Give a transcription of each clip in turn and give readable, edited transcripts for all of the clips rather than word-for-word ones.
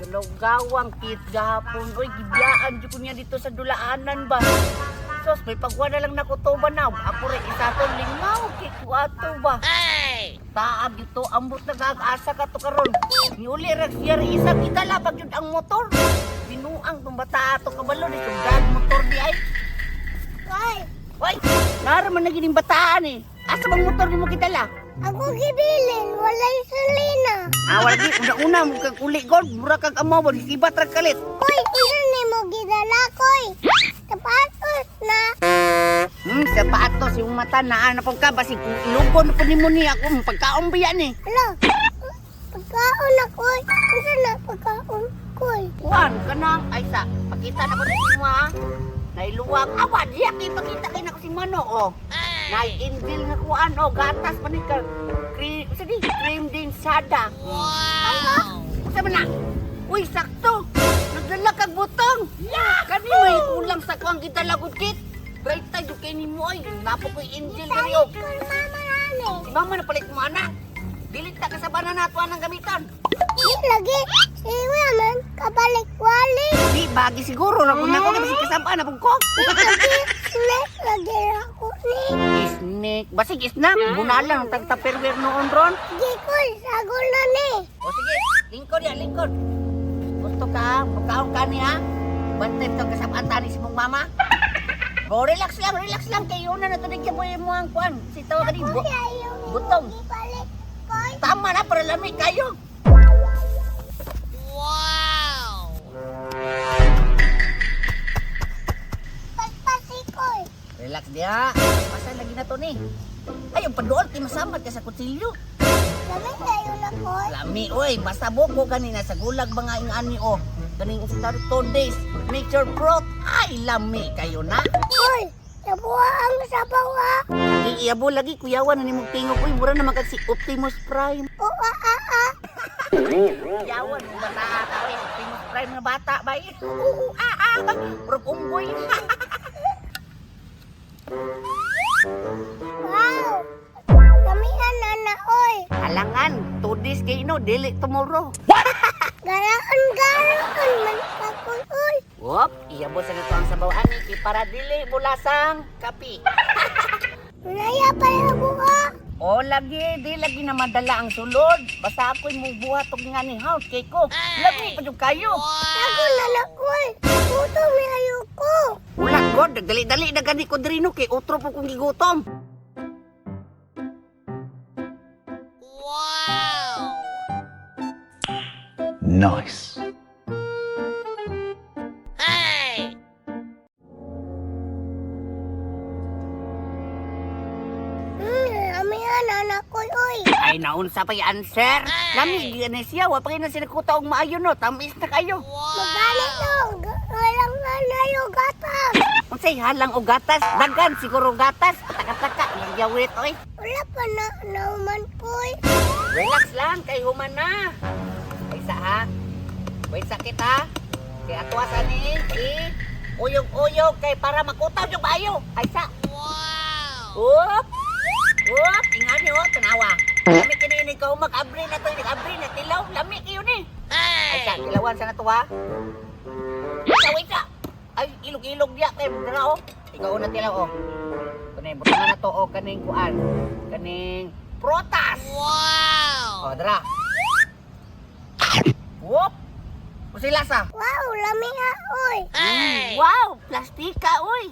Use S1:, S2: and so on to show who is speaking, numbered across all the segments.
S1: Kalawgawang kit gahapon. Uy, gibiyaan jud ko niya dito sa dulaanan ba. Sos, may pagwa na lang nakutuban na. Ako rin isa to, lingaw, kay kuato ba. Taab dito, ambot na gag-asa ka to karon. Niuli ra siya rin isa, gidala pag yun ang motor. Binuang tong bata ato kabalo, di sugdag motor di ay.
S2: Koy,
S1: Uy, naraman na gining bataan eh. Asa bang motor ni mo gidala?
S2: ako gibilin, walay sulina.
S1: Ah, wala gi, una-una mo kag uli god, mura kag amaw, sibat ra kalit.
S2: Koy, unsa nimo gidala, koy? Sapatos na.
S1: Sapatos yung mata na na pud ka basig ilugon na pud nimo ni ako pagkaon ba yan eh.
S2: Hala, pagkaon na, koy. Unsa na pagkaon, koy?
S1: Kuan kanang ay sa pakita na ko ni mo ha. Nailuwag awa diya kay pakita kay nako si Mano oh. Nai-inbil nga kuan oh gatas pa ni ka. Cream, sa di cream din sada. Wow. Unsa man na? Uy, sakto. Nagdala kag butong. Yeah. Kani may kulang sa kuang gidala gud kit. Right tayo kay nimo ay napo koy angel diri oh.
S2: Kay mama nani.
S1: Si mama na palit mo anak. Dili ta kasabana na ato ang gamiton.
S2: Di lagi, si man kabalik-walik.
S1: Di bagi siguro ra kung nako kay kasabana na pud ko.
S2: Lagi, snake lagi ako ni.
S1: Snake, basig snack, bunalang tag tupperware noon ron.
S2: Di koy, sagol na ni.
S1: O sige, lingkod ya, lingkod. Gusto ka, pagkaon ka niya. Bantay to kasabaan tani si mong mama. O relax lang kay una na tunig mo mo ang kuan. Si tawa ka di.
S2: Kuya, yung
S1: butong.
S2: Ibalik, koy.
S1: Tama na para lami kayo.
S2: Paspasi, koy.
S1: Relax diha. Pasan lagi na to ni. Ay, ang paduol kay masamad ka sa kutsilyo.
S2: Lami kayo na, koy.
S1: Lami, oy, basta buko kanina sa gulag mga ingani oh. Kaning start 2 days, nature growth. Ay, lami kayo na.
S2: Koy, nabuha ang sabaw ha.
S1: Iyabo lagi kuyawan na nimong tingog uy, mura naman kag si Optimus Prime.
S2: O, ah, ah, ah.
S1: Kuyawan bata ata oy, Optimus Prime nga bata bay. Oo, ah ah, murag unggoy.
S2: Wow! Lamian na na, oy.
S1: Alangan, 2 days kay no, dili tomorrow.
S2: Garaan, garaan man ka, koy, oy.
S1: Wop, iyabo sa nito ang sabaw ani kay para dili bulasang kapi.
S2: Naya pa yung buha.
S1: O lagi, di lagi na madala ang sulod. Basta ako'y mubuhat og nga ni house kay ko. Lami pa jud kayo.
S2: Ako na na, koy. Gutom na ayo ko.
S1: Wala god, dali-dali na gani ko diri no kay utro po kong gigutom.
S3: Nice.
S2: Lamian na na, koy, oy.
S1: Ay naunsa pa yan, sir. Lami gani siya, wa pa kay na sila kuta og maayo no, tamis na kayo.
S2: Magalit no. Walang na na yung gatas.
S1: Unsay halang og gatas, dagan siguro gatas, taka-taka yang yawit oy.
S2: Wala pa na nauman, koy.
S1: Relax lang kay human na. Ay sa ha. Wait sakit ha. Kay atwa sa ni i uyog-uyog kay para makutaw yung maayo. Ay sa. Wow. Up. Up, ingani oh, tanawa. Lami kini ni ka mag-abri na to, nag-abri na tilaw, lami kayo ni. Ay sa, tilawan sa na to ha. Wait sa, wait sa. Ay, ilog-ilog diya kay dara oh. Ikaw una tilaw oh. Kaning butangan na to oh kaning kuan. Kaning protas. Wow. Oh, dara. Whoop. Unsay lasa?
S2: Wow, lami ha, oy.
S1: Wow, plastika oy.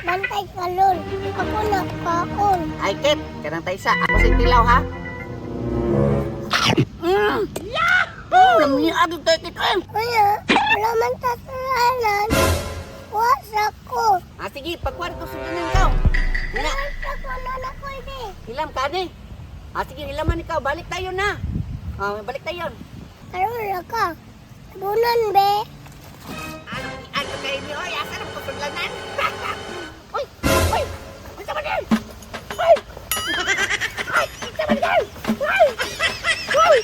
S2: Bantay ka, lol. Ako na kaon.
S1: Ay, Kit, kanang taysa. Ako sa tilaw ha. Yahoo! Lami agi kay Kit eh.
S2: Kaya, wala man kasalanan. Wasa ko.
S1: Ah, sige, pagkuhan ko sudanan ka. Hila,
S2: Wasa ko na na, koy, di.
S1: hilam ka ni. Ah, sige, hilaman ikaw. Balik tayo na. Ah, balik tayo.
S2: Karoon na ka. Tabunan, be.
S1: Ano, ano kayo ni Oy? Asa na sudlanan? Uy! Uy! Unsa man ni? Uy! Ay, unsa man ni? Uy! Uy!